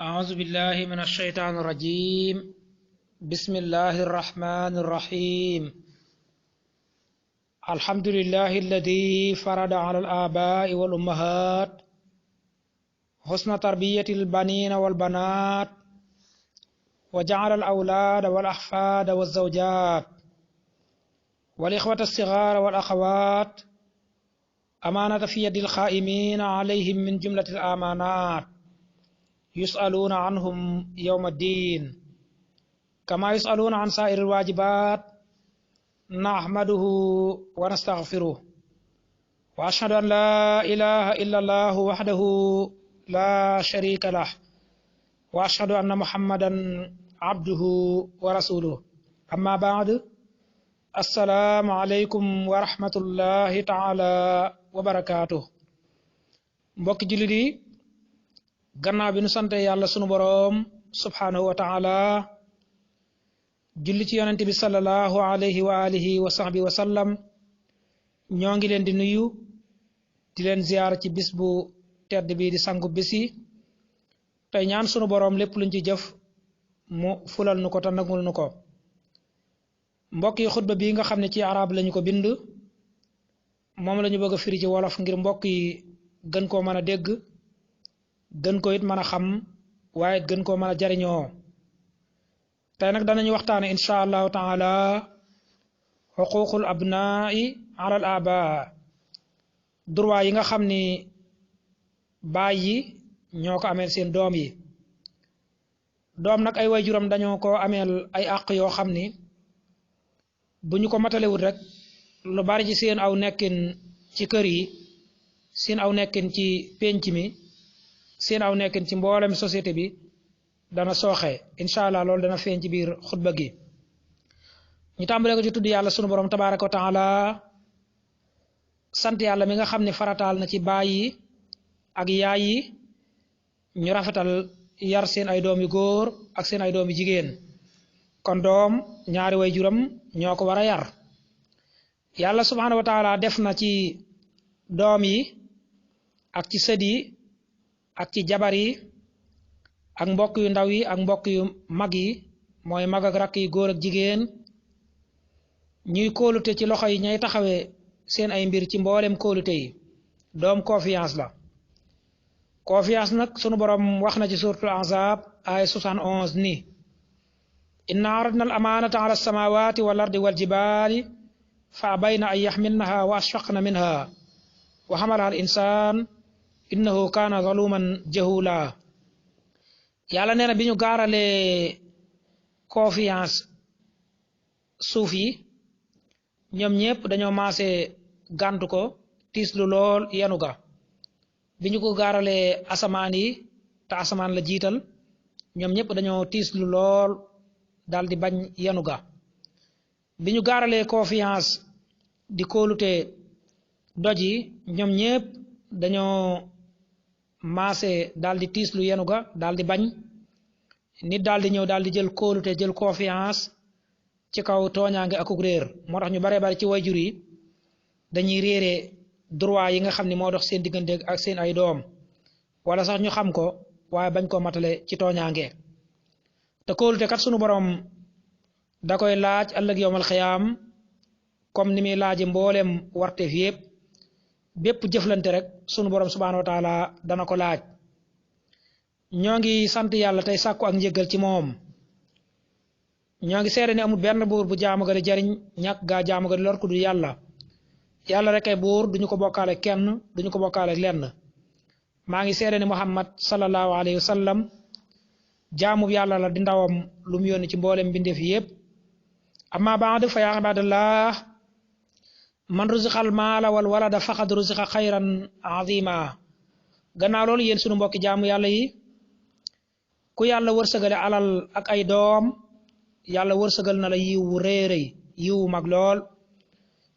أعوذ بالله من الشيطان الرجيم. بسم الله الرحمن الرحيم. الحمد لله الذي فرض على الآباء والأمهات حسن تربية البنين والبنات، وجعل الأولاد والأحفاد والزوجات والإخوة الصغار والأخوات أمانة في يد الخائمين عليهم من جملة الأمانات، يسألون عنهم يوم الدين كما يسألون عن سائر الواجبات. نحمده ونستغفره، وأشهد أن لا إله إلا الله وحده لا شريك له، وأشهد أن محمدا عبده ورسوله. أما بعد، السلام عليكم ورحمة الله تعالى وبركاته. mbokki jullit yi, gannaaw bi nu sante yàlla sunu boroom subhanahu wa taala, julli ci yonent bi sallallahu alayhi wa alihi wa sahbi wa sallam, ñoo ngi leen di nuyu di leen ziyaar ci bis bu tedd bi di sangu bisi tey ñaan sunu boroom lépp luñ ci jëf mu fulal nu ko te nangul nu ko. mbokk yi, xutba bii nga xam ne ci arab lañu ko bind, moom lañu bëgg a firi ci wolof ngir mbokk yi gën koo mën a dégg, gën ko it mën a xam, waaye gën koo mën a jariñoo. tey nag danañu waxtaane insha allahu taala xuququl abnaai ala al aba, droit yi nga xam ni baay yi ñoo ko ameel seen doom yi. doom nag ay waajuram dañoo ko ameel ay àq yoo xam ni bu ñu ko matalewut rek lu bari ci seen aw nekkin ci kër yi, seen aw nekkin ci pénc mi, seen aw nekkin ci mboolem société bi dana sooxe. incha allah loolu dana feeñ ci biir xutba gi. ñu tàmbalee ko ci tudd yàlla sunu borom tabaraka wa taala, sant yàlla mi nga xam ne farataal na ci baay yi ak yaay yi ñu rafetal yar seen ay doom yu góor ak seen ay doom yu jigéen. kon doom ñaari way juram ñoo ko war a yar. yàlla subhanahu wa taala def na ci doom yi ak ci sët yi ak ci jabar yi ak mbokk yu ndaw yi ak mbokk yu mag yi, mooy mag ak rakk yi, góor ak jigéen, ñuy kóolute ci loxo yi ñay taxawee seen ay mbir ci mboolem kóolute yi. doom confiance la. confiance nag sunu borom wax na ci suratul ahzab ay 71 ni: inna aradna al amanata ala samawati wal ardi wal jibali fa abayna an yaxmilnaha wa ashfaqna minha wa xamalaha al insan innahu kaana zaluman jahula. yàlla nee na bi ñu gaaralee confiance suuf yi, ñoom ñëpp dañoo maase gàntu ko, tiislu lool yenu ga. bi ñu ko gaaralee asamaan yi, te asamaan la jiital, ñoom ñëpp dañoo tiislu lool daal di bañ yenu ga. bi ñu gaaralee confiance di kóolute doj yi, ñoom ñëpp dañoo maase daal di tiislu yenu ga, daal di bañ. nit daal di ñëw daal di jël kóolute, jël confiance ci kaw tooñaange akuk réer. moo tax ñu bare bari ci wayjur yi dañuy réere droit yi nga xam ne moo dox seen diggante ak seen ay doom, wala sax ñu xam ko waaye bañ koo matale ci tooñaange. te kóolute kat sunu borom da koy laaj ëllëg yowmal xiyaam, comme ni muy laaji mboolem warteef yépp. bépp jëflante rek sunu borom subhanahu wa taala dana ko laaj. ñoo ngi sant yàlla tey sàkku ak njëggal ci moom. ñoo ngi seede ne amul benn buur bu jaamu ga di jariñ, ñàkk gaa jaamu ga di lor ku du yàlla. yàlla rek ay buur, duñu ko bokkaale kenn, duñu ko bokkaale lenn. maa ngi seede ne Muhammad sallallahu alayhi wa sallam jaamu yàlla la di ndawam lu mu yónni ci mboolem mbindeef yépp. amma baad fa yaa ibadallah, man ruziqal maala wal walada faqad ruziqa xayran azima. gannaaw loolu, yéen sunu mbokki jaamu yàlla yi, ku yàlla wërsëgale alal ak ay doom, yàlla wërsëgal na la yiw wu rëy rëy, yiw wu mag lool.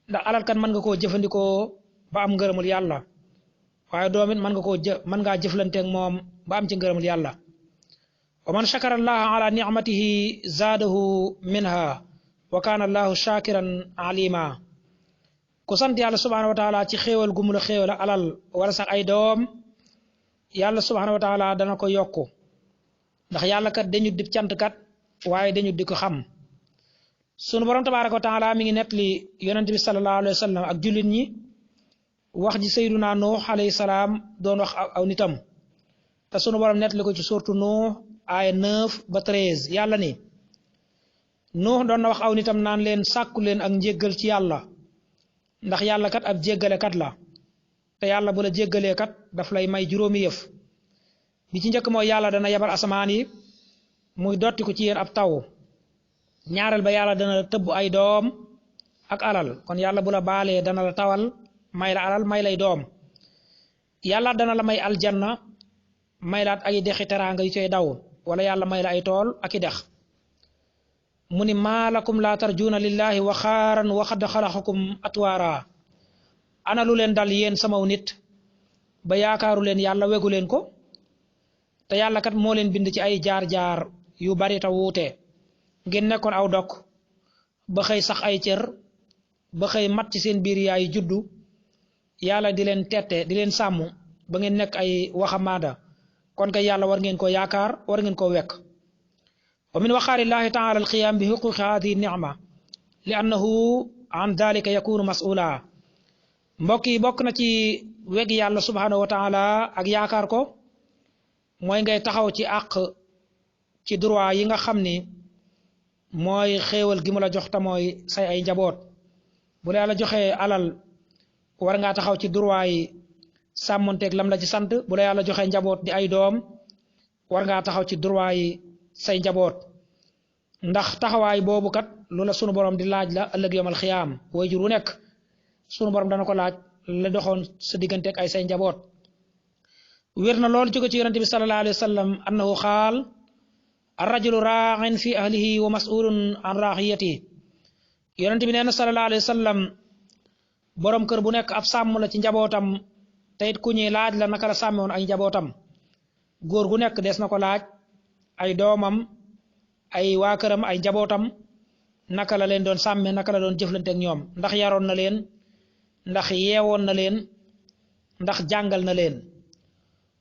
ndax alal kan mën nga koo jëfandikoo ba am ngërëmul yàlla, waaye doom it mën ngaa jëflanteeg moom ba am ci ngërëmul yàlla. wa man shakara allaha ala nicmatihi zaadahu minha wa kaana allahu shakiran alima. ku sant yàlla subhanahu wa taala ci xéewal gu mu la xéewal alal wala sax ay doom, yàlla subhanahu wa taala dana ko yokku. ndax yàlla kat dañu di cant kat waaye dañu di ko xam sunu borom tabaaraka wa taala mi ngi nettali yonent bi sallallahu alayhi wa sallam ak jullit ñi wax ji sayyiduna nuux alayhi salaam doon wax aw nitam te sunu borom nettali ko ci suurtu nuux aaya 9 ba 13 yàlla ni nuux doon na wax aw nitam naan leen sàkku leen ak njéggal ci yàlla ndax yàlla kat ab jéggale kat la te yàlla bu la jéggalee kat daf lay may juróomi yëf bi ci njëkk mooy yàlla dana yabal asamaan yi muy dotti ko ci yéen ab taw ñaareel ba yàlla dana la tëbb ay doom ak alal kon yàlla bu la baalee dana la tawal may la alal may lay doom yàlla dana la may aljanna may laat ay dexi teraanga yu coy daw wala yàlla may la ay tool ak i dex mu ni maa lakum laa tarjuuna lillahi wa xaaran wa xad xalaxakum atwaara ana lu leen dal yéen samaw nit ba yaakaaru leen yàlla wegu leen ko te yàlla kat moo leen bind ci ay jaar-jaar yu bari te wuute ngeen nekkoon aw dok ba xëy sax ay cër ba xëy mat ci seen biir yaay juddu yàlla di leen tette di leen sàmm ba ngeen nekk ay waxamaada kon kay yàlla war ngeen ko yaakaar war ngeen ko wekk wa min waqaarillahi taala alqiyaam bi xuquqi hadihi nicma li annahu an dalika yakunu mas'ula mbokk yi bokk na ci weg yàlla subhanahu wa taala ak yaakaar ko mooy ngay taxaw ci àq ci droit yi nga xam ni mooy xéewal gi mu la jox te mooy say ay njaboot bu la yàlla joxee alal war ngaa taxaw ci droit yi sàmmonteeg lam la ci sant bu la yàlla joxee njaboot di ay doom war ngaa taxaw ci droit yi say njaboot ndax taxawaay boobu kat lu la sunu borom di laaj la ëllëg yomal xiyaam waajur wu nekk sunu borom dana ko laaj la doxoon sa digganteeg ay say njaboot wér na loolu jóge ci yonente bi sallallahu alayhi wa sallam annahu xaal arrajulu raaxin fi ahlihi wa mas'ulun an raaxiyatihi yonente bi nee na sallallahu alayhi wa sallam borom kër bu nekk ab sàmm la ci njabootam te it ku ñuy laaj la naka la sàmmoon ay njabootam góor gu nekk des na ko laaj ay doomam ay waa këram ay njabootam naka la leen doon sàmme naka la doon jëflanteeg ñoom ndax yaroon na leen ndax yeewoon na leen ndax jàngal na leen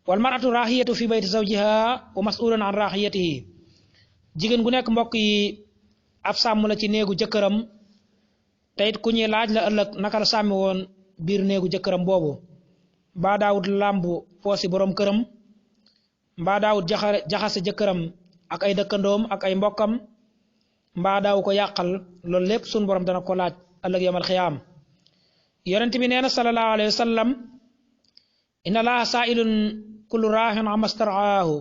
wal mar'atu raahiyatu fi bayti zawjiha wa mas'ulun an raahiyatihi jigéen gu nekk mbokk yi ab sàmm la ci néegu jëkkëram te it ku ñuy laaj la ëllëg naka la sàmmi woon biir néegu jëkkëram boobu mbaa daawut làmbu poosi borom këram mbaa daawut jaxase jëkkëram ak ay dëkkandoom ak ay mbokkam mbaa daaw ko yàqal loolu lépp sunu borom dana ko laaj ëllëg yawmal xiyaam yonent bi nee na sallallahu alayhi wa sallam inna allaha sa'ilun kullu raahin amma staraahu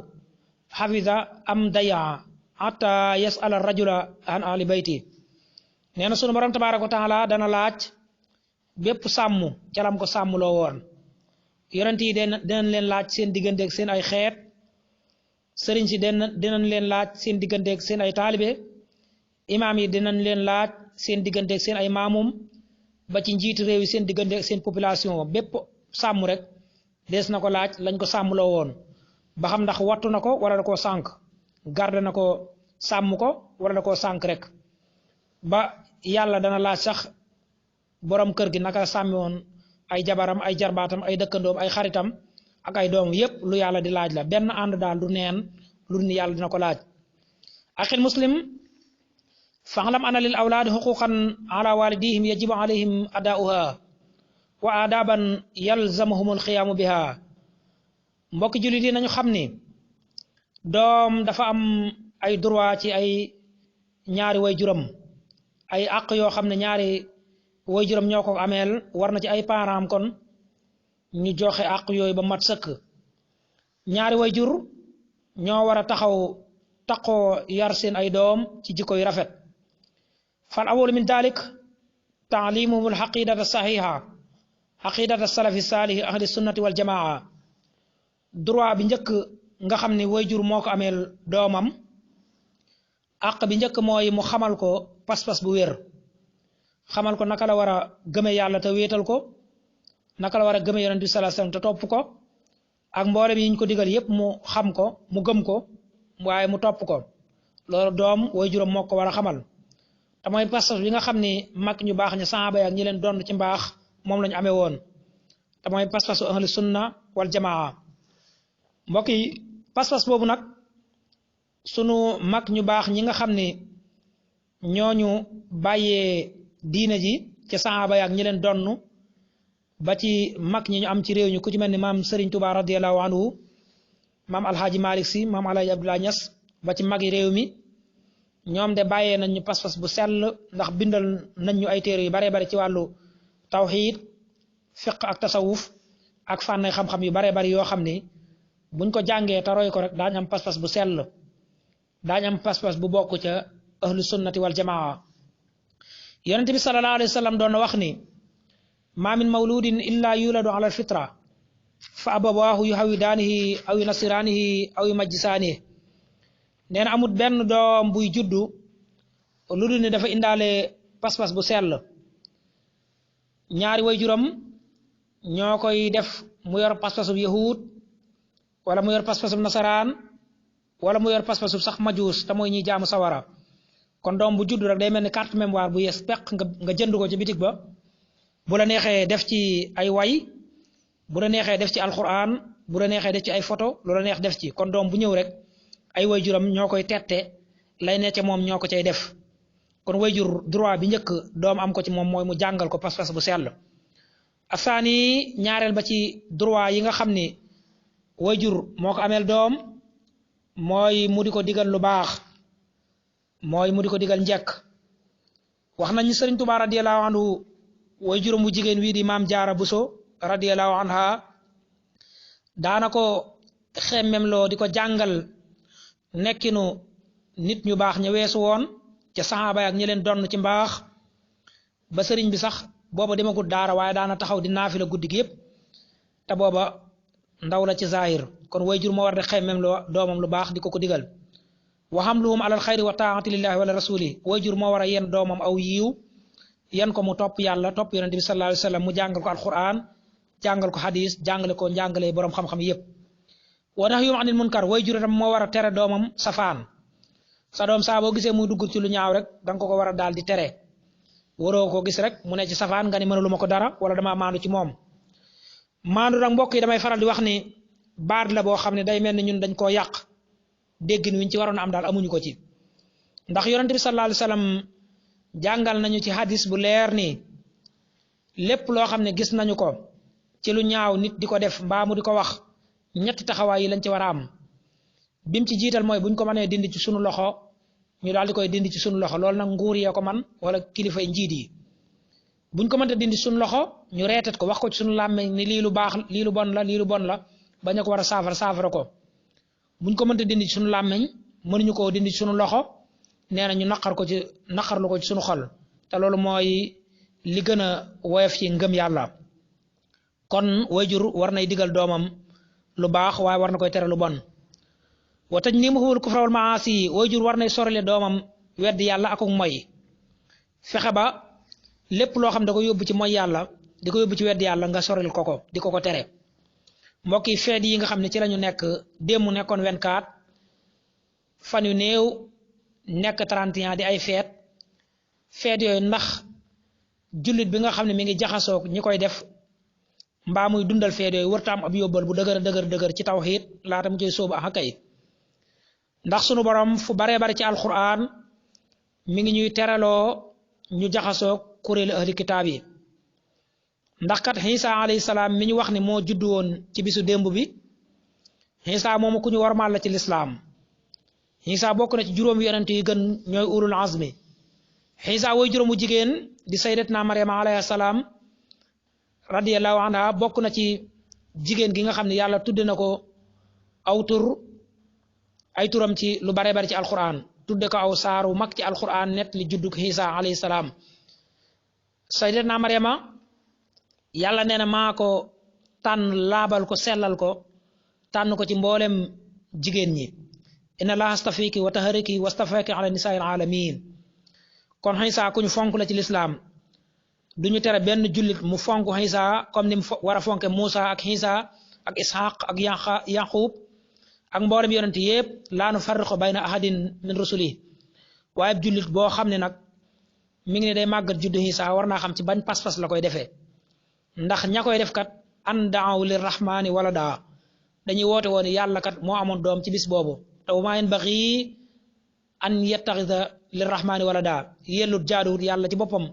xafida am dayaa hatta yas'ala rajula an ahli bayti nee na sunu borom tabaaraka wa taala dana laaj bépp sàmm calam ko sàmm loo woon yonent yi dinañ leen laaj seen digganteeg seen ay xeet sëriñ si dinañ leen laaj seen digganteeg seen ay taalibe imaam yi dinañ leen laaj seen digganteeg seen ay maamum ba ci njiitu réew yi seen digganteeg seen population bépp sàmm rek dees na ko laaj lañ ko sàmmloo woon ba xam ndax wattu na ko wala da koo sànq garde na ko sàmm ko wala da koo sànq rek ba yàlla dana laaj sax borom kër gi naka sàmmi woon ay jabaram ay jarbaatam ay dëkkandoom ay xaritam ak ay doom yépp lu yàlla di laaj la benn ànd daal du neen lu ni yàlla dina ko laaj axil muslim fa'lam anna lil awlaadi xuquqan ala walidihim yajibu alayhim adaa'uha wa adaban yalzamuhum alxiyaamu biha mbokki jullit yi nañu xam ni doom dafa am ay droit ci ay ñaari way juram ay àq yoo xam ne ñaari way juram ñoo ko ameel war na ci ay parents kon ñu joxe àq yooyu ba mat sëkk ñaari way jur ñoo war a taqoo yar seen ay doom ci jikko yu rafet fal awwalu min dalik taalimuhum alxaqidata saxiha xaqidata salafi saalih ahli sunnati wal jamaa droit bi njëkk nga xam ni way jur moo ko ameel doomam àq bi njëkk mooy mu xamal ko pas-pas bu wér xamal ko naka la war a gëme yàlla te wéetal ko naka la war a gëme yonent bi sallallahu alayhi wasallam te topp ko ak mboolem yi ñu ko digal yépp mu xam ko mu gëm ko waaye mu topp ko loolu doom way juram moo ko war a xamal te mooy pas-pas bi nga xam ni mag ñu baax ñi sahaaba yi ak ñi leen doon ci mbaax moom lañu amee woon te mooy pas-pasu ahli sunna wal jamaa mbokk yi pas-pas boobu nag sunu mag ñu baax ñi nga xam ne ñooñu bàyyee diina ji ca saxaaba yaak ñi leen donn ba ci mag ñi ñu am ci réew ñu ku ci mel ni maam Serigne Touba radiyallahu anhu maam Alhaji Malick Sy maam Alhaji Abdoulaye Niass ba ci magi réew mi ñoom de bàyyee nañ ñu pas-pas bu sell ndax bindal nañ ñu ay téere yu baree bari ci wàllu tawxiid fiq ak tasawuf ak fànn xam-xam yu baree bari yoo xam ni buñ ko jàngee te roy ko rek daañ am pas-pas bu sell daañ am pas-pas bu bokk ca ahlu sunnati wal jamaa yonente bi sallallahu alayhi wa sallam doon na wax ni ma min mawludin illa yuladu ala alfitra fa abawaahu yuhawidaanihi aw yunasiraanihi aw yumajjisaanihi nee na amut benn doom buy juddu lu dul ne dafa indaale pas-pas bu sell ñaari waajuram ñoo koy def mu yor pas-pasub yahud wala mu yor pas-pasub nasaraan wala mu yor pas-pasub sax majuus te mooy ñuy jaamu sawara kon doom bu juddu rek day mel ni carte mémoire bu yees peq nga jënd ko ci bitig ba bu la neexee def ci ay way bu la neexee def ci alquran bu la neexee def ci ay photo lu la neex def ci kon doom bu ñëw rek ay wayjuram ñoo koy tette lay ne ca moom ñoo ko cay def kon wayjur droit bi njëkk doom am ko ci moom mooy mu jàngal ko pas-pas bu sell asaani ñaareel ba ci droit yi nga xam ni wayjur moo ko ameel doom mooy mu di ko digal lu baax mooy mu di ko digal njekk wax nañu Sëriñ Tuubaa radiyallahu anhu wayjuram bu jigéen wii di maam Jaara Buso radiyallahu anha daana ko xemmem loo di ko jàngal nekkinu nit ñu baax ña weesu woon ca saxaaba ak ñi leen donn ci mbaax ba sëriñ bi sax booba demagul daara waaye daana taxaw di naafila guddi gi yëpp te booba ndaw la ci zahir kon wayjur moo war di xemmem loo doomam lu baax di ko ko digal wa hamluhum alal xayri wa taati lillahi wala rasuli wayjur moo war a yen doomam aw yiiw yan ko mu topp yàlla topp yonente bi sallallahu alayhi wa sallam mu jàngal ko alquran jàngal ko hadis jàngale ko njàngale borom xam-xam yëpp wa nahyuhum anil munkar wayjur tam moo war a tere doomam safaan sa doom saa boo gisee muy dugg ci lu ñaaw rek danga ko war a daal di tere waroo ko gis rek mu ne ci safaan nga ni mënaluma ko dara wala damaa maandu ci moom maandu nag mbokk yi damay faral di wax ni baat la boo xam ne day mel ni ñun dañ koo yàq déggin wiñ ci waroon am daal amuñu ko ci ndax yonente bi sallallahu alayhi wa sallam jàngal nañu ci hadis bu leer nii lépp loo xam ne gis nañu ko ci lu ñaaw nit di ko def mbaa mu di ko wax ñetti taxawaay yi lañ ci war a am bim ci jiital mooy buñ ko mënee dindi ci sunu loxo ñu daal di koy dindi ci sunu loxo loolu nag nguur yee ko man wala kilifay njiit yi buñ ko mënta dindi ci sunu loxo ñu reetat ko wax ko ci sunu làmmeñ ni lii lu baax lii lu bon la lii lu bon la bañ a ko war a saafara ko buñ ko mënta dindi ci sunu làmmeñ mënuñu koo dindi ci sunu loxo nee na ñu naqarlu ko ci sunu xol te loolu mooy li gën a woyof ci ngëm yàlla kon wayjur war nay digal doomam lu baax waaye war na koy tere lu bon wa tajnibuhul kufra wal maasi wayjur war nay sorale doomam wedd yàlla ak moy fexe ba lépp loo xam da ko yóbbu ci moy yàlla di ko yóbbu ci wedd yàlla nga sorel ko di ko tere mbokk yi feet yi nga xam ne ci lañu nekk démb nekkoon 24 fan yu néew nekk 31 di ay feet yooyu ndax jullit bi nga xam ne mi ngi jaxasoog ñi koy def mbaa muy dundal feet yooyu warta am ab yóbbal bu dëgër ci tawxiid laata mu koy sóobu ak kay ndax sunu borom fu baree bari ci alquran mi ngi ñuy teraloo ñu jaxasoog kuréelu ahli kitaab yi ndax kat Isa alayhi salaam mi ñu wax ni moo juddu woon ci bisu démb bi Isa moomu ku ñu warmaal la ci lislaam Isa bokk na ci juróomi yonent yi gën ñooy ulul azmi Isa woy juróomu jigéen di sayyidatna Maryama alayhi salaam radiyallahu anha bokk na ci jigéen gi nga xam ne yàlla tudde na ko aw tur ay turam ci lu bare bari ci alquran tudde ko aw saaru mag ci alquran net li juddug Isa alayhi salaam sayyidatna Maryama yàlla nee na maa ko tànn laabal ko sellal ko tànn ko ci mboolem jigéen ñi inna laaha astafiki wa tahariki wastafaki ala nisaa'il alamin kon Isa ku ñu fonk la ci lislaam duñu tere benn jullit mu fonk Isa comme ni mu war a fonke Muusa ak Isa ak Ishaq ak Yaqub ak mboolem yonent yépp laa nu farriqu bayna ahadin min rusuli waaye jullit boo xam ne nag mi ngi ne day màggat juddu Isa war naa xam ci bañ pas-pas la koy defee ndax ña koy def kat an daaw lir rahmaani wala daa dañuy woote woon yàlla kat moo amoon doom ci bis boobu te wa maa yanbaghi an yattaxida lirrahmani walada yellut jaaduwut yàlla ci boppam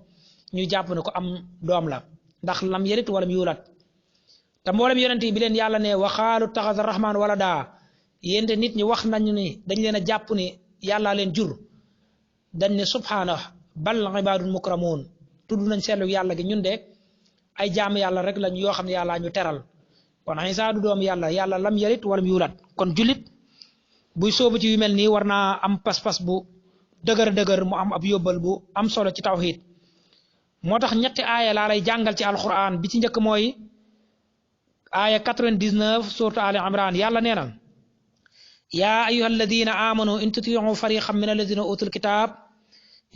ñu jàpp ne ko am doom la ndax lam yelit walam yuulat te mboolem yonent bi leen yàlla ne waxaalu taxasa rahman walada yénte nit ñi wax nañu ni dañ leen a jàpp ni yàlla leen jur dañ ne subhaana bal ibadun mukramun tudd nañ seetlu yàlla gi ñun de ay jaam yàlla rek lañ yoo xam ne yàlla ñu teral kon Iisaa du doom yàlla yàlla lam yelit walam yuulat kon jullit buy soobu ci yu mel nii war naa am pas-pas bu dëgër mu am ab yóbbal bu am solo ci tawxiid moo tax ñetti aaya laa lay jàngal ci alquran bi ci njëkk mooy aaya 99 suuratu Ali Imran yàlla nee na yaa ayyuha alladina amanu in tutiicu fariqan min alladina utul kitaab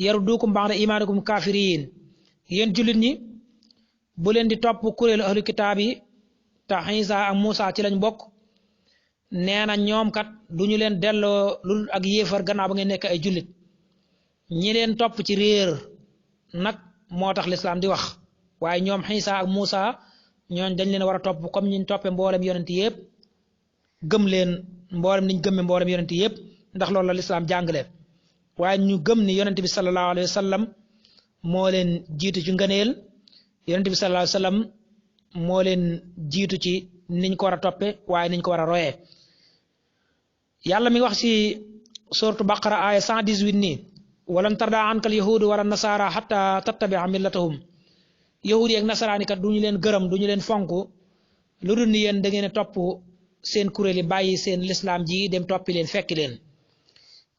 yaruddukum ba'da imaanikum kaafiriin yéen jullit ñi bu leen di topp kuréelu ahlu kitaab yi te Iisaa ak Muusaa ci lañ bokk nee na ñoom kat duñu leen delloo lu ak yéefar gannaaw ba ngeen nekk ay jullit ñi leen topp ci réer nag moo tax lislaam di wax waaye ñoom Iisaa ak Muusaa ñooñ dañ leen war a topp comme ñiñ toppe mboolem yonent yëpp gëm leen mboolem niñ gëmme mboolem yonent yëpp ndax loolu la lislaam jàngale waaye ñu gëm ni yonent bi sallallahu alayhi wa sallam moo leen jiitu ci ngëneel yonent bi sallallahu alayhi wa sallam moo leen jiitu ci niñ ko war a toppe waaye niñ ko war a royee yàlla mi ngi wax ci suratu baqara aya 118 nii walan tarda ankal yahudu wala nasaara xatta tattabia millatahum yahudi ak nasaraani kat duñu leen gërëm duñu leen fonk lu dul ni yéen da ngeen a topp seen kuréel yi bàyyi seen lislaam ji dem toppi leen fekki leen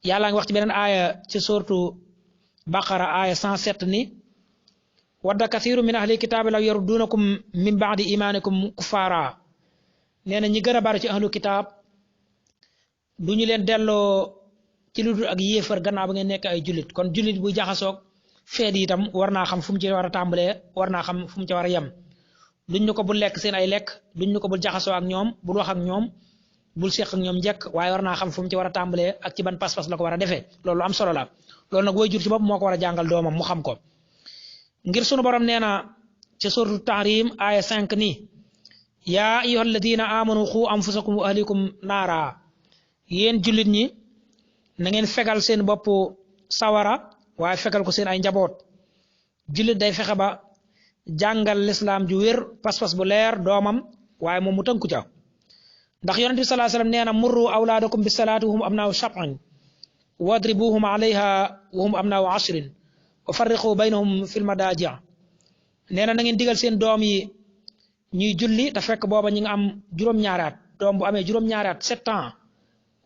yàlla ngi wax ci beneen aaya ci suratu baqara aya 107 ni wadda kathiru min ahli kitaabi law yaruddunakum min baadi imaanikum kuffaara nee na ñi gën a bari ci ahlu kitaab duñu leen delloo ci lu dul ak yéefar gannaaw ba ngeen nekk ay jullit kon jullit buy jaxasoog feet yi itam war naa xam fu mu ci war a tàmbalee war naa xam fu mu ci war a yem duñ ñu ko bul lekk seen ay lekk duñ ñu ko bul jaxasoo ak ñoom bul wax ak ñoom bul seq ak ñoom njëkk waaye war naa xam fu mu ci war a tàmbalee ak ci ban pas-pas la ko war a defee loolu am solo la loolu nag way jur ci bopp moo ko war a jàngal doomam mu xam ko ngir sunu borom nee na ci suratu tahrim aya 5 nii yaa ayyuha alladina amanu xu anfusakum wa ahlikum naara yéen jullit ñi na ngeen fegal seen bopp sawara waaye fegal ko seen ay njaboot jullit day fexe ba jàngal lislaam ju wér pas-pas bu leer doomam waaye moom mu tënku ca ndax yonent bi sallallahu alayhi wasallam nee na murru awlaadakum bis salaati wa hum abnaa'u sab'in wadribuhum alayha wa hum abnaa'u ashrin wa farriqu baynahum fil madaaji' nee na ngeen digal seen doom yi ñuy julli te fekk booba ñi nga am juróom-ñaari at doom bu amee juróom-ñaari at 7 ans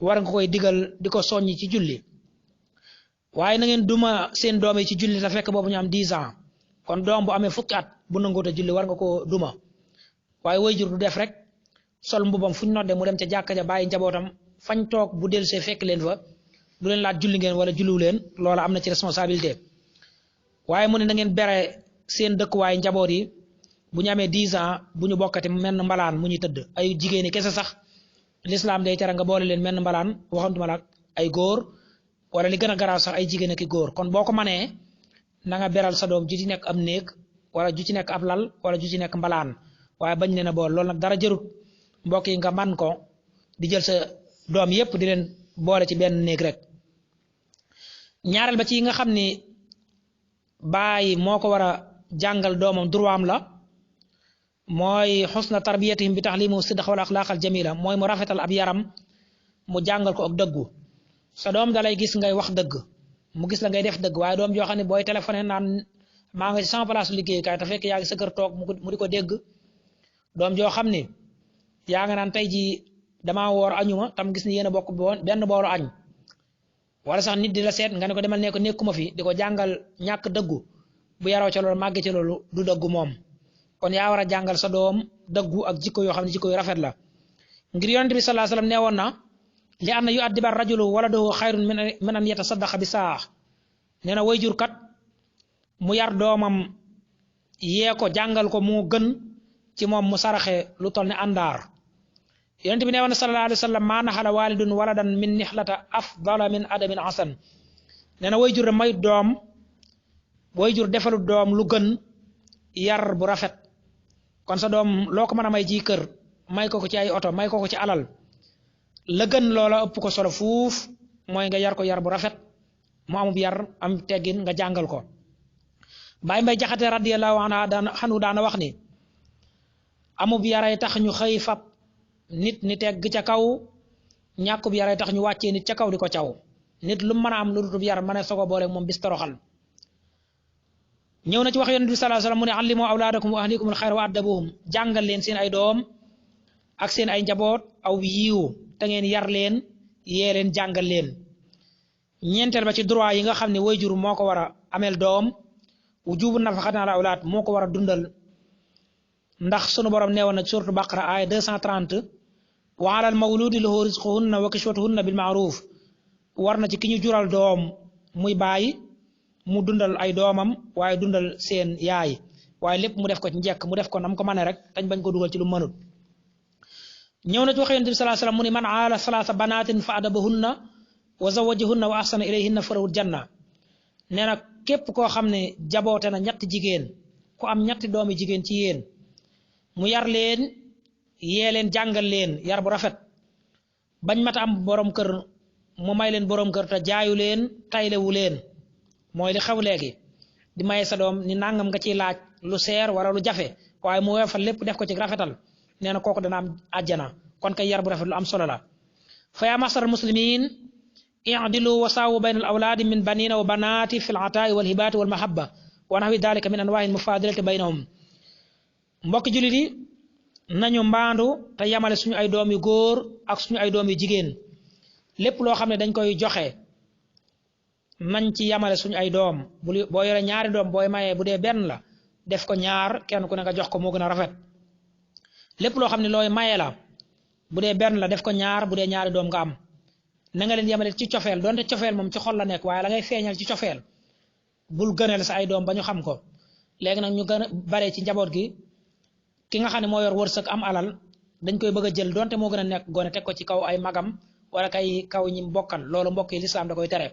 war nga koy digal di ko soññi ci julli waaye na ngeen duma seen doom yi ci julli te fekk boobu ñu am 10 ans kon doom bu amee fukki at bu nanguut a julli war nga ko duma waaye waajur du def rek sol mbubam fu ñu nodde mu dem ca jàkka ja bàyyi njabootam fañ toog bu dellusee fekk leen fa du leen laaj julli ngeen wala julliwu leen loola am na ci responsabilité waaye mu ne na ngeen bere seen dëkkuwaay njaboot yi bu ñu amee 10 ans bu ñu bokkati menn mbalaan mu ñuy tëdd ay jigéen ñi kese sax l'islam day tere nga boole leen menn mbalaan waxantuma la ay góor wala li gën a garaaw sax ay jigéen ak i góor kon boo ko manee na nga beral sa doom ju ci nekk am néeg wala ju ci nekk ab lal wala ju ci nekk mbalaan waaye bañ leen a bool loolu nag dara jërut mbokk yi nga man ko di jël sa doom yépp di leen boole ci benn néeg rek ñaareel ba ci yi nga xam ni baay moo ko war a jàngal doomam droit la mooy xusna tarbiyatihim bi taxlimu sidq wal axlaaqal jamila mooy mu rafetal ab yaram mu jàngal ko ak dëggu sa doom dalay gis ngay wax dëgg mu gis la ngay def dëgg waaye doom joo xam ne booy téléphoné naan maa nga ci sama place liggéeyukaay te fekk yaa ngi sa kër toog mu di ko dégg doom joo xam ne yaa nga naan tey jii damaa woor añuma tam gis ni yéen a bokk benn booru añ wala sax nit di la seet nga ne ko demal ne ko nekkuma fi di ko jàngal ñàkk dëggu bu yaroo ca loolu màgge ca loolu du dëggu moom kon yaa war a jàngal sa doom dëggu ak jikko yoo xam ne jikko yu rafet la ngir yonent bi sallallahu alayhi wasallam nee woon na li anna yu'addiba rajulu waladahu xayrun min an yatasaddaqa bi saax nee na wayjur kat mu yar doomam yee ko jàngal ko moo gën ci moom mu saraxe lu toll ne àndaar yonent bi nee woon na sallallahu alayhi wasallam maa naxala walidun waladan min nixlata afdala min adamin hasan nee na wayjur de may doom wayjur defalu doom lu gën yar bu rafet kon sa doom loo ko mën a may ci kër may ko ko ci ay oto may ko ko ci alal la gën loola ëpp ko solo fuuf mooy nga yar ko yar bu rafet mu amub yar am teggin nga jàngal ko Baay Mbay Jaxate radiyallahu anhu daana wax ni amub yaray tax ñu xëy fab nit ni tegg ca kaw ñàkkub yaray tax ñu wàccee nit ca kaw di ko caw nit lu mën a am lu dutub yar mën a sogo boole moom bis toroxal ñëw na ci wax yonent bi sallallahu alayhi wasallam mu ne allimu awlaadakum wa ahlikumul xayra wa addabuhum jàngal leen seen ay doom ak seen ay njaboot aw yiiw te ngeen yar leen yee leen jàngal leen ñeenteel ba ci droit yi nga xam ne waajur moo ko war a ameel doom wujubu nafaqati ala awlaad moo ko war a dundal ndax sunu borom neewoon na suratu baqara aaya 230 wa alal mawludi lahu rizquhunna wa kiswatuhunna bil ma'ruf war na ci ki ñu jural doom muy bàyyi mu dundal ay doomam waaye dundal seen yaay waaye lépp mu def ko ci njekk mu def ko nam ko mane rek dañ bañ ko dugal ci lu mënut ñëw na ci wax yonent bi sallallahu alayhi wasallam mu ni man aala salaasa banaatin fa adabahunna wa zawajahunna wa ahsana ilayhinna farawul janna nee na képp koo xam ne jaboote na ñetti jigéen ku am ñetti doomi jigéen ci yéen mu yar leen yee leen jàngal leen yar bu rafet bañ mata am borom kër mu may leen borom kër te jaayu leen taylewu leen mooy li xew léegi di maye sa doom ni nangam nga ciy laaj lu seer wala lu jafe waaye mu weefal lépp def ko ci rafetal nee na kooku dana am àjjana kon kay yar bu rafet lu am solo la fa yaa masar muslimin i'dilu wa saawu bayna al awlaadi min banina wa banaati fi l ataai wal hibaati wal mahabba wa nahwi dalika min anwaahi al mufadalati baynahum mbokki jullit yi nañu mbaandu te yamale suñu ay doom yu góor ak suñu ay doom yu jigéen lépp loo xam ne dañ koy joxe nañ ci yamale suñu ay doom boo yore ñaari doom booy mayee bu dee benn la def ko ñaar kenn ku ne nga jox ko moo gën a rafet lépp loo xam ne looy maye la bu dee benn la def ko ñaar bu dee ñaari doom nga am na nga leen yamale ci cofeel donte cofeel moom ci xol la nekk waaye la ngay feeñal ci cofeel bul gënal sa ay doom ba ñu xam ko léegi nag ñu gën a bare ci njaboot gi ki nga xam ne moo yor wërsëg am alal dañ koy bëgg a jël donte moo gën a nekk gone teg ko ci kaw ay magam wala kay kaw ñi bokkal loolu mbokk yi lislaam da koy tere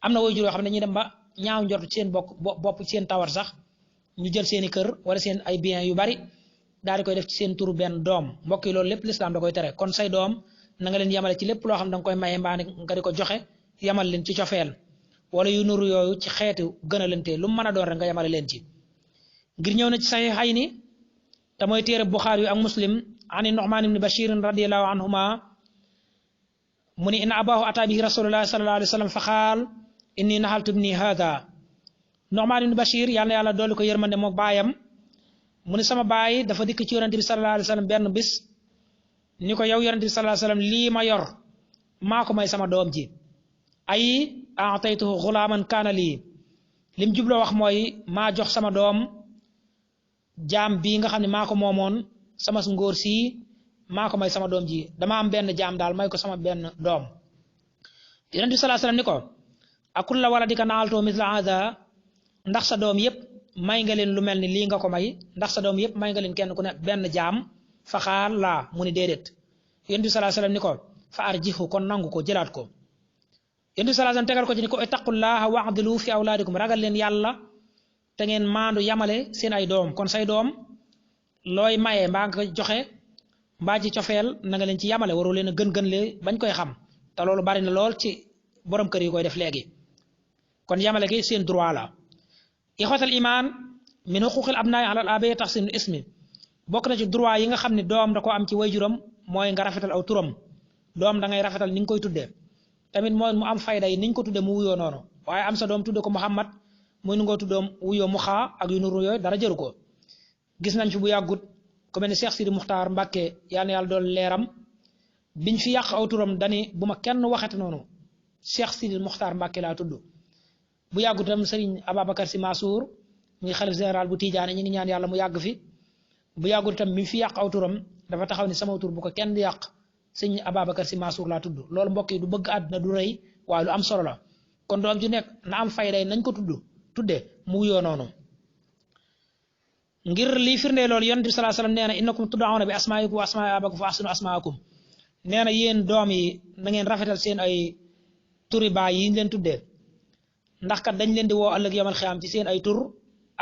am na waajur yoo xam ne dañuy dem ba ñaaw njort ci seen bopp ci seen tawar sax ñu jël seeni kër wala seen ay biens yu bari daal di koy def ci seen turu benn doom mbokk yi loolu lépp lislaam da koy tere kon say doom na nga leen yamale ci lépp loo xam ne da nga koy maye mbaa nga di ko joxe yamal leen ci cofeel wala yu nuru yooyu ci xeetu gën a lente lu mu mën a doon rek nga yamale leen ci ngir ñëw na ci saxiixayni te mooy téere Buxaari yu ak Muslim ani Nu'man ibn Bashir radiyallahu anhuma mu ni in abahu ata bihi rasulullah sallallahu alayhi wa sallam fa xaal inni nahaltu ibni hada Nu'man ibn Bashir yàlla na yàlla dolli ko yërmande mook baayam mu ni sama baay dafa dikk ci yonente bi sallallahu alayhi wa sallam benn bis ni ko yow yonente bi sallallahu alayhi wa sallam lii ma yor maa ko may sama doom ji ay a'taytuhu ghulaman kaana lii lim jubloo wax mooy maa jox sama doom jaam bii nga xam ne maa ko moomoon sama ngóor sii maa ko may sama doom ji dama am benn jaam daal may ko sama benn doom yonent bi sallallahu alayhi wasallam ni ko akulla waladika naaltoo misla hada ndax sa doom yépp may nga leen lu mel ni lii nga ko may ndax sa doom yépp may nga leen kenn ku ne benn jaam fa xaal laa mu ni déedéet yonent bi sallallahu alayhi wasallam ni ko fa arjihu kon nangu ko jëlaat ko yonent bi sallallahu alayhi wasallam tegal ko ci ni ko ittaqullaha wa'dilu fi awlaadikum ragal leen yàlla te ngeen maandu yamale seen ay doom kon say doom looy maye mbaa nga joxe mbaa ci cofeel na nga leen ci yamale waroo leen a gën le bañ koy xam te loolu bari na lool ci borom kër yi koy def léegi kon yamale gi seen droit la ixwatal iman min xuquqil abnaai alal aba'i tahsinul ismi bokk na ci droit yi nga xam ne doom da ko am ci wayjuram mooy nga rafetal aw turam doom da ngay rafetal ni nga koy tuddee tamit mooy mu am fayda yi ni nga ko tuddee mu wuyoo noonu waaye am sa doom tudde ko Muhammad muy nu ngoo tuddoom wuyoo mu xaa ak yu nuru yooyu dara jëru ko gis nañ fi bu yàggut ku mel ni Cheikh Sidi Muxtaar Mbàkke yal na yàlla doon leeram biñ fi yàq aw turam dani bu ma kenn waxati noonu Cheikh Sidi Muxtaar Mbàkke laa tudd bu yàggut tam Serigne Ababacar Sy Mansour muy xalif général bu Tidiane ñu ngi ñaan yàlla mu yàgg fi bu yàggut tam bi fi yàq aw turam dafa taxaw ni sama tur bu ko kenn di yàq Serigne Ababacar Sy Mansour laa tudd loolu mbokk yi du bëgg àdduna du rëy waaye lu am solo la kon doom ju nekk na am fayday nañ ko tudde mu wuyoo noonu ngir lii firndee loolu yonent bi sallallahu alayhi wasallam nee na innakum tud'awna bi asmaa'ikum wa asmaa'i abaakum fa ahsinu asmaakum nee na yéen doom yi na ngeen rafetal seen ay turi baay yi ñu leen tuddee ndax kat dañ leen di woo ëllëg yomal xiyaam ci seen ay tur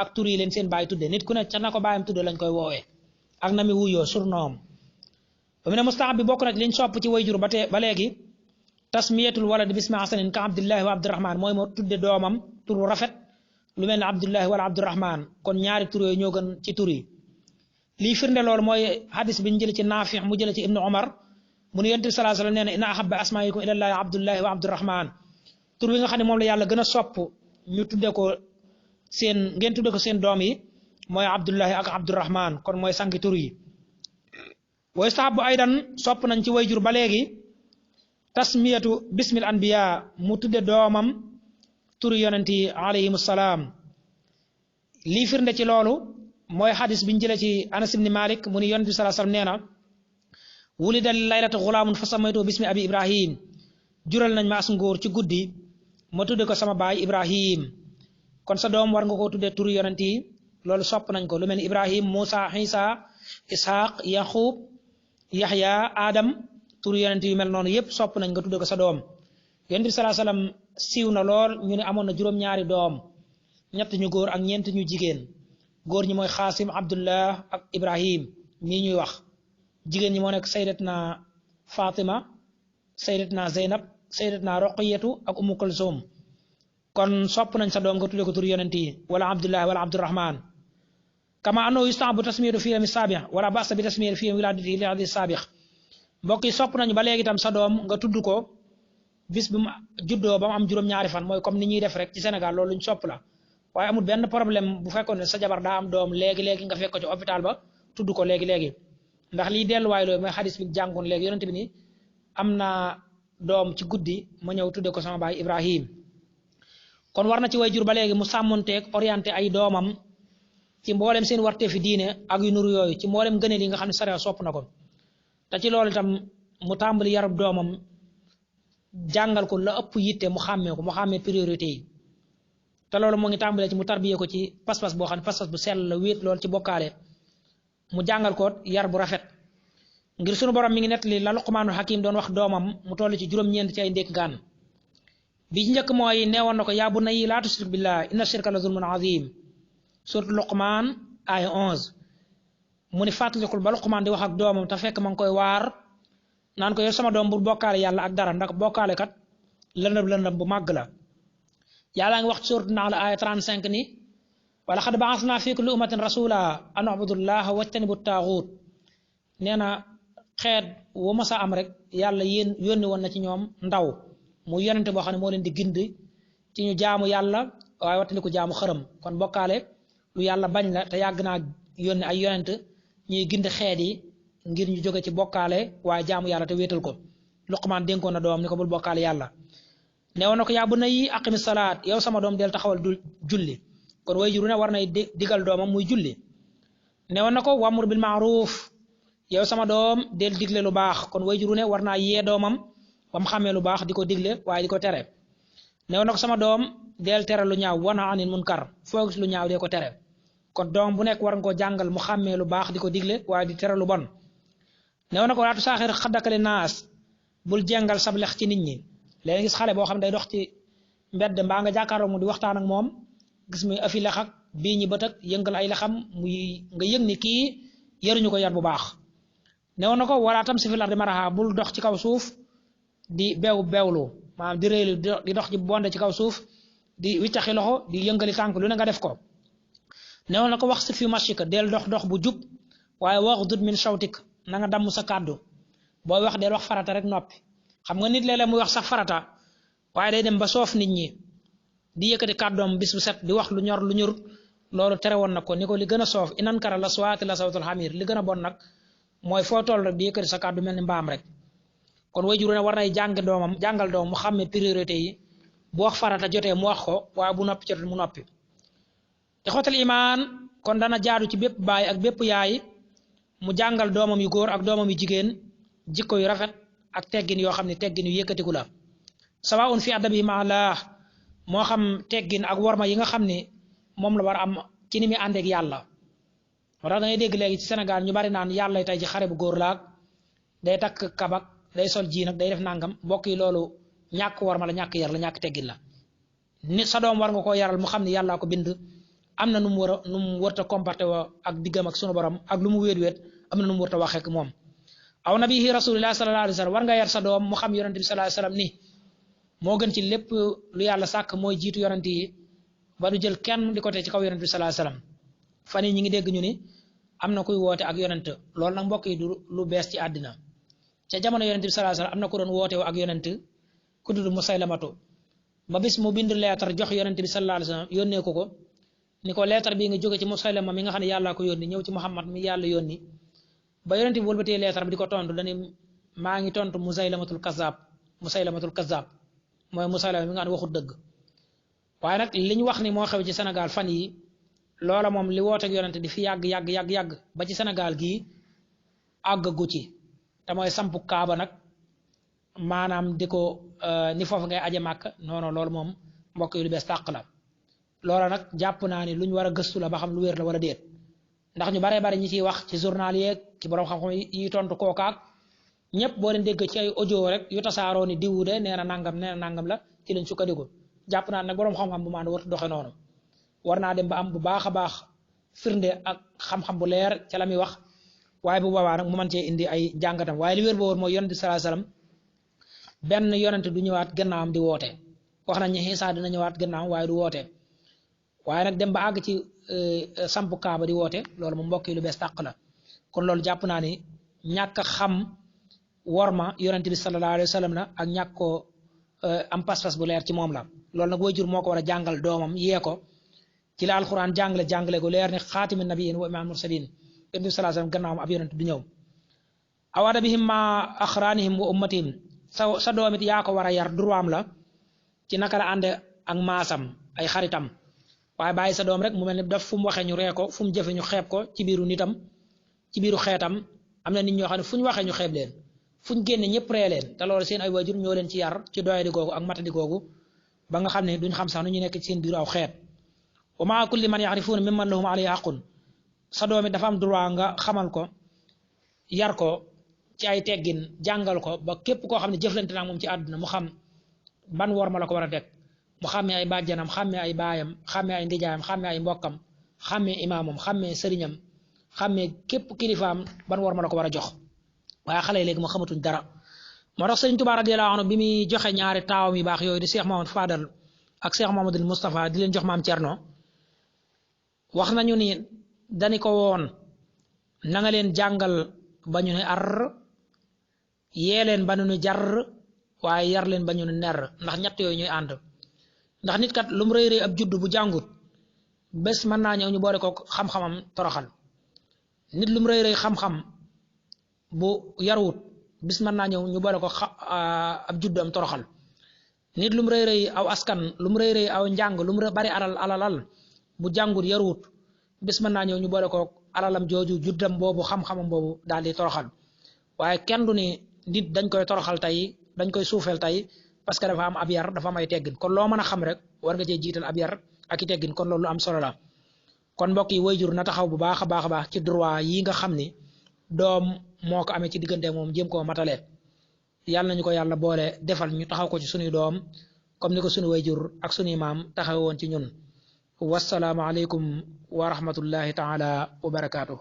ak tur yi leen seen baay tuddee nit ku ne ca na ko baayam tuddee lañ koy woowee ak na mi wuyoo surnoom ba mu ne mustahab bi bokk na liñ sopp ci wayjur ba léegi tasmiyatul walad bismi hasanin ka abdillahi wa abdurahman mooy moo tudde doomam tur rafet lu mel ne abdullahi wala abdurahman kon ñaari tur yooyu ñoo gën ci tur yi lii firnde loolu mooy hadis bi ñu jële ci Naafi mu jële ci ibnu Umar mu ne yonent bi sallallahu alayhi wa sallam nee na inna ahabba asmaikum ilallahi abdullahi wa abdurahman tur bi nga xam ne moom la yàlla gën a sopp ñu tudde ko ngeen tudde ko seen doom yi mooy abdullahi ak abdurahman kon mooy sangi tur yi wa yustahabu aydan sopp nañ ci wayjur ba léegi tasmiyatu bismil anbiya mu tudde doomam turi yonent yi alayhimu salaam lii firnde ci loolu mooy xadis biñ jëlee ci Anas ibn Malik mu ni yonent bi sallallahu alayhi wasallam nee na wulida laylata xulaamun fa samaytu bismi abi ibrahim jural nañ ma as ngóor ci guddi ma tudde ko sama baay ibrahim kon sa doom war nga koo tudde turi yonent yi loolu sopp nañ ko lu mel ni ibrahim Musa Isa Ishaq Yaqub Yaxya Adam turi yonent yu mel noonu yépp sopp nañ nga tudde ko sa doom yonent bi sallallahu alayhi wasallam siiw na lool ñu ne amoon na juróom-ñaari doom ñett ñu góor ak ñeent ñu jigéen góor ñi mooy Xaasim Abdullah ak Ibrahim ñii ñuy wax jigéen ñi moo nekk sayyidatna Fatima sayyidatna Zeynab sayyidatna Roqiyatu ak Ummu Kulsum kon sopp nañ sa doom nga tudde ko tur yonent yi wala Abdullah wala Abdurrahman kama annahu yustahabu tasmiyatu fi yawmi saabix wala ba'sa bi tasmiyati fi yawmi wiladatihi li hadis saabix mbokk yi sopp nañu ba léegi itam sa doom nga tudd ko bis bi mu juddoo ba mu am juróom-ñaari fan mooy comme ni ñuy def rek ci Sénégal loolu luñ sopp la waaye amul benn problème bu fekkoon ne sa jabar daa am doom léegi-léegi nga fekk ko ci hôpital ba tudd ko léegi-léegi ndax lii delluwaay loolu mooy xadis bi jàngoon léegi yonent bi ni am naa doom ci guddi ma ñëw tudde ko sama baay Ibrahim kon war na ci way jur ba léegi mu sàmmonteeg orienté ay doomam ci mboolem seen warte fi diine ak yu nuru yooyu ci mboolem gëneel yi nga xam ne sariya sopp na ko te ci loolu itam mu tàmbali yarab doomam jàngal ko la ëpp yitte mu xàmmee priorité yi te loolu moo ngi tàmbalee ci mu tarbiyee ko ci pas-pas boo xam ne pas-pas bu sell la wéet loolu ci bokkaale mu jàngal ko yar bu rafet ngir sunu borom mi ngi nettali la Luqmaanul Hakim doon wax doomam mu toll ci juróom-ñeent ci ay ndénkaan bi ci njëkk mooy neewoon na ko yaa bunayya laa tushrik billah inna shirka la zulmun azim surtout Luqmaan ay 11 mu ni fàttalikul ba Luqmaan di wax ak doomam te fekk ma ngi koy waar naan ko yow sama doom bu bokkaale yàlla ak dara ndax bokkaale kat lëndëm bu màgg la yàlla ngi wax ci suuratu Nahl aaya 35 ni wa laqad ba'athna fi kulli ummatin rasula an u'budullaha wajtanibu taaxuut nee na xeet wu ma sa am rek yàlla yónni woon na ci ñoom ndaw mu yonente boo xam ne moo leen di gind ci ñu jaamu yàlla waaye wattandiku jaamu xërëm kon bokkaale lu yàlla bañ la te yàgg naa yónni ay yonent ñuy gind xeet yi ngir ñu jóge ci bokkaale waaye jaamu yàlla te wéetal ko Luqmaan dénkoon na doom ni ko bul bokkaale yàlla newoon na ko yaa bunayya aqimi salaat yow sama doom del taxawal julli kon way juru ne war nay digal doomam muy julli newoon na ko wamur bil ma'ruf yow sama doom del digle lu baax kon way juru ne war naa yee doomam ba mu xàmmee lu baax di ko digle waaye di ko tere newoon na ko sama doom del tere lu ñaaw wana anil munkar foo gis lu ñaaw dee ko tere kon doom bu nekk war nga koo jàngal mu xàmmee lu baax di ko digle waaye di tere lu bon newoon na ko waatu saaxir xaddakali naas bul jengal sab lex ci nit ñi léegi gis xale boo xam ne day dox ci mbedd mbaa nga jàkkaarloo mu di waxtaan ak moom gis muy afi lex ak bii ñi bët ak yëngal ay lexam muy nga yëg ni kii yaruñu ko yar bu baax newoon na ko wala tam si fil ardi maraha bul dox ci kaw suuf di beewlu maanaam di réylu di dox ci bonde ci kaw suuf di wiccaxi loxo di yëngali tànk lu ne nga def ko newoon na ko wax si fi machika del dox bu jub waaye waxdud min shawtik na nga damm sa kàddu booy wax del wax farata rek noppi xam nga nit léeg-léeg muy wax sax farata waaye day dem ba soof nit ñi di yëkkati kàddoom bis bu set di wax lu ñor lu ñurut loolu tere woon na ko ni ko li gën a soof inan kara la swaati la sawtul xamir li gën a bon nag mooy foo toll rek di yëkkati sa kàddu mel ni mbaam rek kon way juru ne war nay jàngal doomam mu xàmme priorité yi bu wax farata jotee mu wax ko waaye bu noppi jotee mu noppi ixwatal imaan kon dana jaadu ci bépp baay ak bépp yaay mu jàngal doomam yu góor ak doomam yu jigéen jikko yu rafet ak teggin yoo xam ne teggin yu yëkkatiku la sawaun fi adabi ma Allah moo xam teggin ak worma yi nga xam ne moom la war a am ci ni muy àndeek yàlla moo tax da ngay dégg léegi ci Sénégal ñu bari naan yàlla tey ci xare bu góor laag day takk kabak day sol ji nag day def nangam mbokk yi loolu ñàkk worma la ñàkk yar la ñàkk teggin la nit sa doom war nga koo yaral mu xam ne yàllaa ko bind am na nu mu warta comporté wa ak diggam ak sunu borom ak lu mu wéet am na nu mu warta waxee ak moom aw nabihi rasulillah sallallahu alayhi wasallam war nga yar sa doom mu xam yonent bi sallallahu alayhi wasallam ni moo gën ci lépp lu yàlla sàkk mooy jiitu yonent yi ba du jël kenn di ko teg ci kaw yonent bi sallallahu alayhi wasallam fan yi ñi ngi dégg ñu ni am na kuy woote ak yonent loolu nag mbokk yi du lu bees ci àddina ca jamono yonent bi sallallahu alayhi wasallam am na ku doon woote ak yonent ku tudd Musaylamatu ba bis mu bind leetar jox yonent bi sallallahu alayhi wasallam yónnee ko ni ko leetar bii nga jóge ci Musaylama mi nga xam ne yàllaa ko yónni ñëw ci Muhammad mi yàlla yónni ba yonent bi wëlbatee leetar bi di ko tontu dani maa ngi tontu Musaylamatul kazzab mooy Musaylama mi nga xam ne waxut dëgg waaye nag li ñu wax ni moo xew ci Sénégal fan yi loola moom li wooteeg yonent di fi yàgg ba ci Sénégal gii àggagu ci te mooy sampu kaaba nag maanaam di ko ni foofu ngay aje màkk non loolu moom mbokk yi lu bees tàq la loola nag jàpp naa ni lu ñu war a gëstu la ba xam lu wér la wala déet ndax ñu baree bari ñi ciy wax ci journal yeeg ci borom xam-xam yi tontu kookaak ñëpp boo leen dégg ci ay audio rek yu tasaaroo ni diwu de nee na nangam la ci lañ sukkandiku jàpp naa nag borom xam-xam bu maandu warut doxe noonu war naa dem ba am bu baax a baax firnde ak xam-xam bu leer ca la muy wax waaye bu boobaa nag mu mën cee indi ay jàngatam waaye li wér boo wóor mooy yonent bi sallallahu alayhi wasallam benn yonent du ñëwaat gannaawam di woote wax nañ ne Isa dina ñëwaat gannaawam waaye du woote waaye nag dem ba àgg ci sampu kaaba di woote loolu moom mbokk yi lu bees tàq la kon loolu jàpp naa ni ñàkk a xam worma yonent bi sallallahu alayhi wasallam la ak ñàkk koo am pas-pas bu leer ci moom la loolu nag waajur moo ko war a jàngal doomam yee ko ci la alquran jàngale ko leer ni xaatimi nabiyin wa imaam mursalin yonent bi sallallahu alayhi wasallam gannaawam ab yonent du ñëw aw adabihim ma axraanihim wa ummatihim sa doomit yaa ko war a yar durwaam la ci naka la ànd ak maasam ay xaritam waaye bàyyi sa doom rek mu mel ni daf fu mu waxee ñu ree ko fu mu jëfe ñu xeeb ko ci biiru nitam ci biiru xeetam am na nit ñoo xam ne fu ñu waxee ñu xeeb leen fu ñu génne ñëpp ree leen te loolu seen ay waajur ñoo leen ci yar ci doyadi googu ak matadi googu ba nga xam ne duñ xam sax nu ñu nekk ci seen biiru aw xeet wa maa kulli man yaxrifuuna mimman lahum alayhi haqqun sa doom it dafa am droit nga xamal ko yar ko ci ay teggin jàngal ko ba képp koo xam ne jëflante naa moom ci àdduna mu xam ban wor ma la ko war a teg mu xàmmee ay bàjjanam xàmmee ay baayam xàmmee ay ndijaayam xàmmee ay mbokkam xàmmee imaamam xàmmee sëriñam xàmmee képp kilifaam ban wor ma la ko war a jox waaye xale yi léegi mu xamatuñ dara moo tax Sëriñ Tuubaa radiyallaahu anhu bi muy joxe ñaari taawam yu baax yooyu di Cheikh Mamadou Fadal ak Cheikh Mamadou Moustapha di leen jox maam Thierno wax nañu ni dani ko woon na nga leen jàngal ba ñu ne ar yee leen ba ñu ne jar waaye yar leen ba ñu ne ner ndax ñett yooyu ñuy ànd ndax nit kat lu mu rëy ab judd bu jàngut bés mën naa ñëw ñu boole ko xam-xamam toroxal nit lu mu rëy xam-xam bu yaruwut bis mën naa ñëw ñu boole ko ab judd am toroxal nit lu mu rëy aw askan lu mu rëy aw njàng lu mu bari alal bu jàngut yaruwut bis mën naa ñëw ñu boole ko alalam jooju juddam boobu xam-xamam boobu daal di toroxal waaye kenn du ni nit dañ koy toroxal tey dañ koy suufeel tey parce que dafa am ab yar dafa am ay teggin kon loo mën a xam rek war nga cee jiital ab yar ak i teggin kon loolu lu am solo la kon mbokk yi waajur na taxaw bu baax a baax ci droit yi nga xam ni doom moo ko amee ci diggante moom jéem koo matale yàlla nañu ko yàlla boole defal ñu taxaw ko ci sunuy doom comme ni ko sunu waajur ak sunuy maam taxaw woon ci ñun wasalaamu aleykum wa rahmatullahi taala wa barakaatuh